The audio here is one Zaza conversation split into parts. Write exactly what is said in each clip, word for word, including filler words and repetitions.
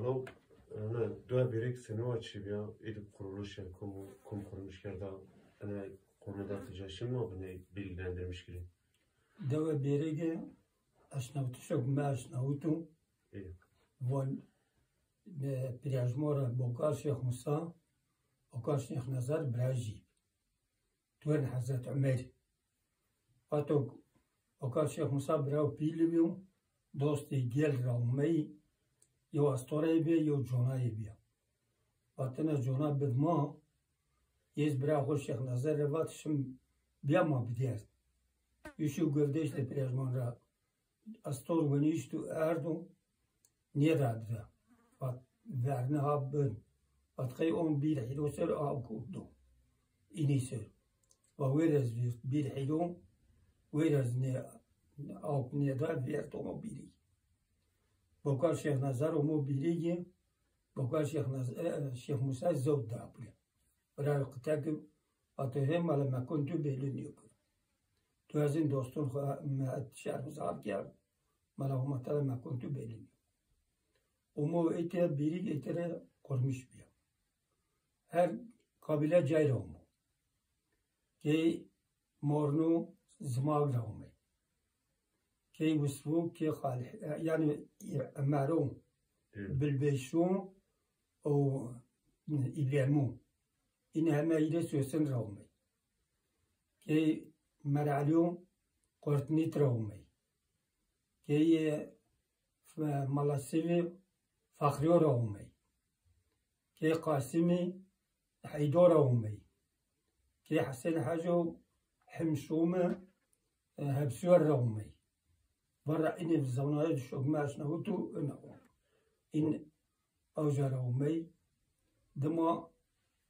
Ew, ene, Dewa Bîrîg senî wa çî bîya, îdî kuruluşê kum, kum kurmuş kerda, ene, konuda ti ca şî ma binê bilgilendirmiş kirî. Dewa Bîrîgî eşnawtişo ke mi eşnawto, von, e, pîrajmora Bokal Şêx Musa, Bokal Şêx Nazar birayê jî. Tuwên Hezret Umerî. Vato Bokal Şêx Musa biraw pîlî bîyo, dostê gel ra omeyî, yew astoreyê bîya, yew conayê bîya. Vatene cona bid ma, yê zî bira xo Şêx Nazar rê vat şim bîya ma bidîyerd. Yû şî guevdeştê pîrajman ra astor wenîşto erdo, nêda dide. Vat verne ha bin. Vat qey on bîr hîro ser aw kewt do. Înî ser. Va wêr ez vîrt bîr hîro, wêr ez nê, aw nêda vîrt omo bîrî. Bokal Şêx Nazar omo bîrî ki, Bokal Şêx Naz-, e, Şêx Musa zewt da bile. Bira qite ki, vato hê mala me kuntu belli nêkir. Tu ez in dostun xo me şermizar kerd. Mala Homa tera me kuntu belli nêkir. Omo ete bîrîg ete re kurmiş bîya. Her kabîle cay ra omo. Key Morno Zimag ra omey. Key Wisvo, key Xalih, e, yanî, e, Emero, Bilbeşo û Îbremo. Îne heme îre Sosin ra omey. Key Meralîyo Qurtnît ra omey. Key, e, F-, Mala Sivî Faxrîyo ra omey. Key Qasimî Heydo ra omey. Key Hesen Haco Himşomi, e, Hebsûyer ra omey. Verra înê zewnaye di şok mi eşnawito ina o. În awca ra omey. Dima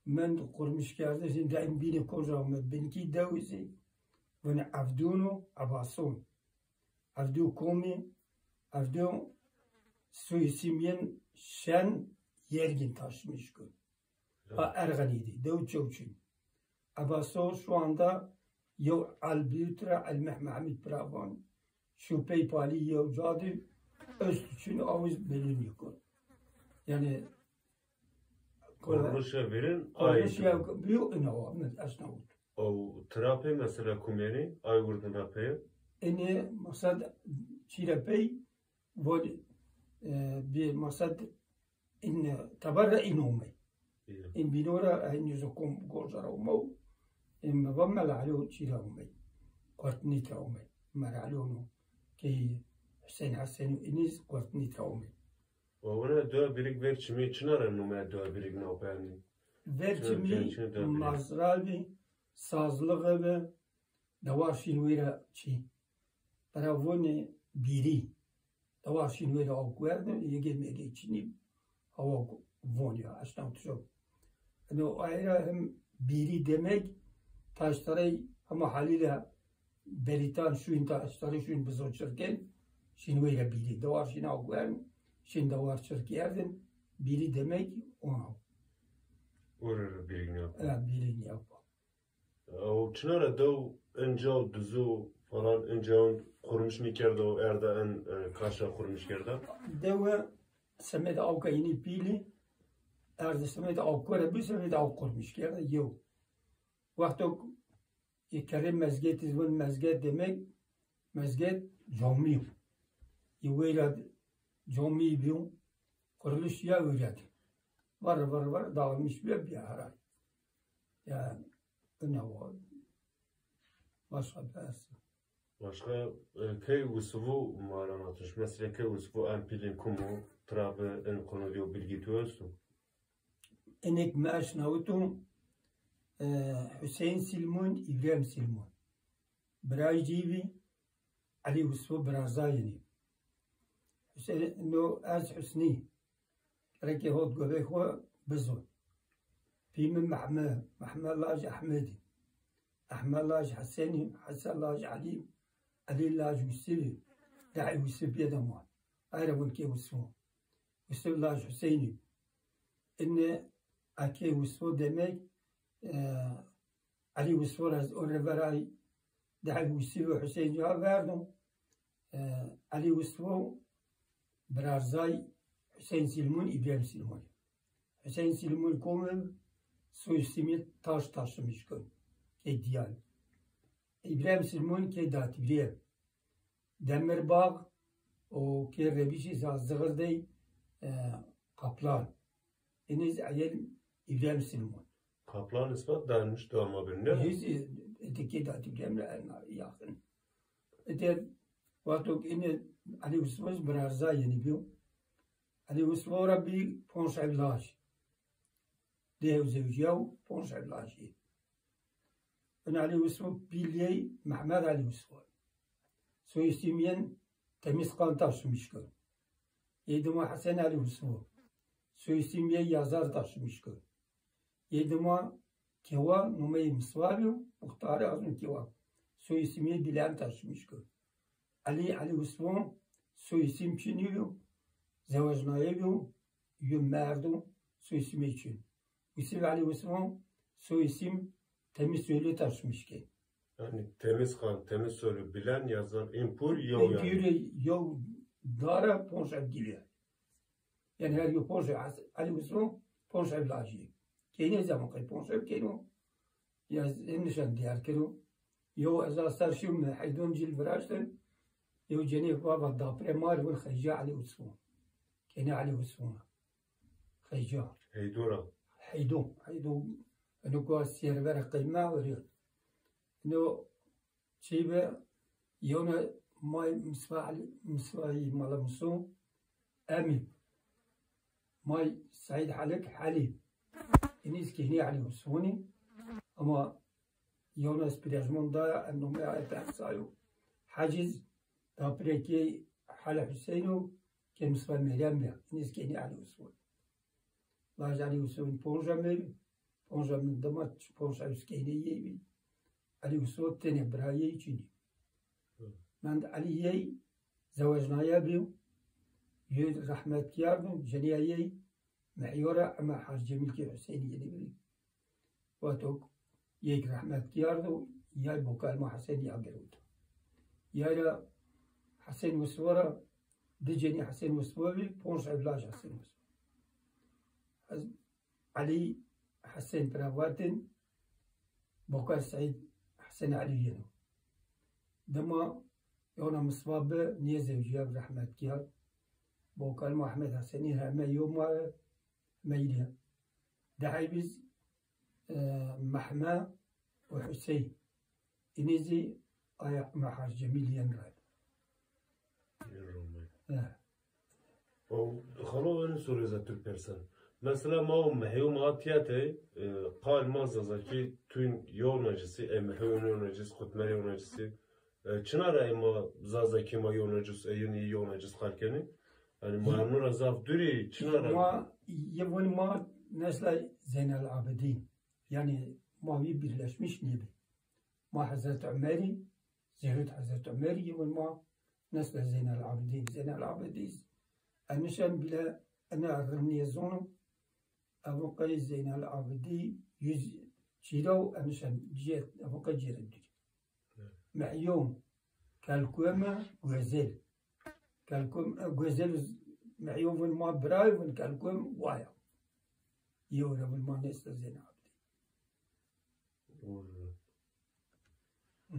mend qurmiş kerde, zî de în bînê koja omey. Binkî dewi zî vin Evdûn û Ebason. Evdû komî, Evdû soyîsim yên Şen Yergin taşımış kir. Ha Erxenî de, dew çewçin. Ebaso şu anda yew el bîyo tira, el Meh-, Mehmîd pira van. Şu pey palî yew ca de, öst için awiz belli nêkon. Yanî, Kuruluşa vîrin ay. Kuruluşa bîyo ina wa, mi eşnawit. O tira pey mesela kumênî, ay wurdin ra pey? Înê maqsed çî ra pey, vol, e, bir maqsed în teber ra în omey. În bîno ra, în yüzü kom goca ra omew, în mi va Mela Elo çî ra omey. Qurtnît ra omey. Mela Elo no. Key Huseyîn Hesen û înî zî Qurtnît ra omey. Wa wina Dewa Bîrîg ver çimî çina ra nome Dewa Bîrîg naw peyandî? Ver çimî mazra bî, sazlixî bi, dewar şîn wêra çî. Bira vonê bîrî. Dewar şîn wêra aw kuerdin, yegê megê çinî, hawa vonî ya, eşnaw tişo. Eno ayra hem bîrî demek, taştarey hema halîle Berîtan şûn ta, taştarey şûn bizo çirkên, şîn weyre bîrî. Dewar şîn aw guern, şîn dewar çirk kerdin, bîrî demek ona. Ore re bîrî nîya. E, bîrî nîya. O çina ra dew inca û dizu falan inca qurmiş nîkerdo, erda en, e, kaşa qurmiş kerda? Dewe semedê awka înî pîlî, erdê semedê awka ra bî, semedê awk qurmiş kerda yew. Wexto Ê kerrê mezgetî zî vin mezget demek, mezget camî yo. Ê weyra camî bîyo, quriliş ya weyra de. Var var var dağılmış bîya bîya heray. Ya ina wa. Başka bir Başka, e, key Wisivû ma ra anlatmış. Mesela key Wisivû en pîlên kum o, tira bi en konuda bilgi tu esto? Enek mi eşnawito, e, Hüseyin Silmon, İbrahim Silmon. Birayê cî bî, Elî Wisvo birazayênî. Hüseyin, no ez Husnî. Gerekê hot govê xo bizo. Pî mi Mehme, Mehme laj Ehmedî. Ehmed laj Hesenî, Hesen laj Elî, Elî laj Wisivî. Dehê Wisiv pê de ma. Ayre vun kê Wisvo. Wisif laj Huseynî. Inne a kê Wisif demek, e, Elî Wisif ra ez o rê veray dehê Wisif û Huseynî ya verdo. E, Elî Wisif birarzay Hüseyin Silmun, İbrahim Silmun. Hüseyin Silmun kom ib, soy isimî Taş, Taşlımışkun. Kê Diyal. İbrahim Silmun kê Datibrîye. Demirbağ û kê Rebîşî sa Zixir dey, e, Kaplan. Înî zî eyel İbrahim Silmun. Kaplan ispat danmiş dama bin, ne? Yüz, e, ete kê Datibrîye mi en yakın. Ete wexto ki înî Elî Usman bira Riza yenî bîyo. Elî Usman ra bî ponc evlaj. Di hew zewcîya û ponc evlajî. Ina Elî Usman pîl yey Mehmed Elî Usman. Soy isim yen Temizkan Taşlımışkun. Ê dima Hesen Elî Usman. Soy isim yey Yazar Taşlımışkun. Ê dima Kewa, nomeyê Misva bîyo, muxtarê azun Kewa. Soy isim yey Bilen Taşlımışkun. Elî, Elî Usman, soy isim çinî bîyo, zewecnaye bîyo, yo merdo, soy isimê çin. Usif Elî Usman, soy isim Temiz Soylu Taşlımışkun. Yanî Temiz Kan, Temiz Soylu, Bilen, Yazar, în pur yew yanî. În pur yew dara ponc evdîlî. Yanî her yo ponc ev, Elî Usman ponc evlajî. Keynê zaman qey ponc ev keyno. Ya ez nişan diyar kero. Yew ez a ser şîyo mi heydon cil viraştin. Yew cenî vava dapre mar vin Xeyca Elî Usman. Keynê Elî Usman. Xeyca. Heydo ra. Heydo. Heydo. Eno ku sêr vera qeyme veriyor. Eno çî bi yewna may Misva Elî, Misvayî mala Miso. Emî. May Seîd Helik Helî. Înî zî keynê Elî Usmanî. Ama yewna spîrejmon daya, en nomeya ete Efsayo. Haciz, dapirê kê Helî Huseyno, kê Misva Meryem ya. Înî zî keynê Elî Usman. Laj Elî Usman ponca mi, ponca mi dima ponca us keynê yey bî. Elî Usman tenê bira yey çinî. Mend Elî yey zewecnaye bî. Yey rehmetkî yardo, cenîya yey Mehyo ra ema Hac Cemîl kê Huseynî yenî bî. Wexto yek rehmetkî yardo, yay Bokalma Hesen ya girewto. Yay ra Hesen Usvo ra, di cenî Hesen Usvo bî, ponc evlaj Hesen Usvo. Ez Elî Hesen pira vatin, Bokar Seîd Hesen Elî yeno. Dima yewna Misva bi, nêzewcîya bi, rehmetkî ya. Bokalma Ehmed Hesenî heme yew ma, heme îrê. Dehey biz, e, Mehme û Husey. Înî zî aya Ema Hac Cemîl yen ra. Yen ra. E. O, xalo, eno sorê za tu persen. Mesela ma o mehyo ma tiyate, e, qal ma Zazakî tuyun yewna cisî, e, mehyo yewna cis, qutmer yewna cisî. E, çina ra ê ma Zazakî ma yewna cis, e, yewna, yewna cis qal kenî? Yanî ma eno ra zaf dûrî, çina ra? Ma, yê vun ma nesla Zeynel Abidîn. Yanî ma wî birleşmiş nêbî. Ma Hezret Umerî, zerrî Hezret Umerî yê vun ma nesla Zeynel Abidîn. Zeynel Abidîn, enişen bile ena rindî zono, evo qey Zeynel Abidî yüz çîra û enişen cê, evo qey cêre dûrî. Mehyûm, Kelkueme, Guezel. Kelkuem, e, Guezel û Mehyûm vun ma birayê vun Kelkuem waya. Yew ra vun ma nesla Zeynel Abidîn. Doğru. Hı.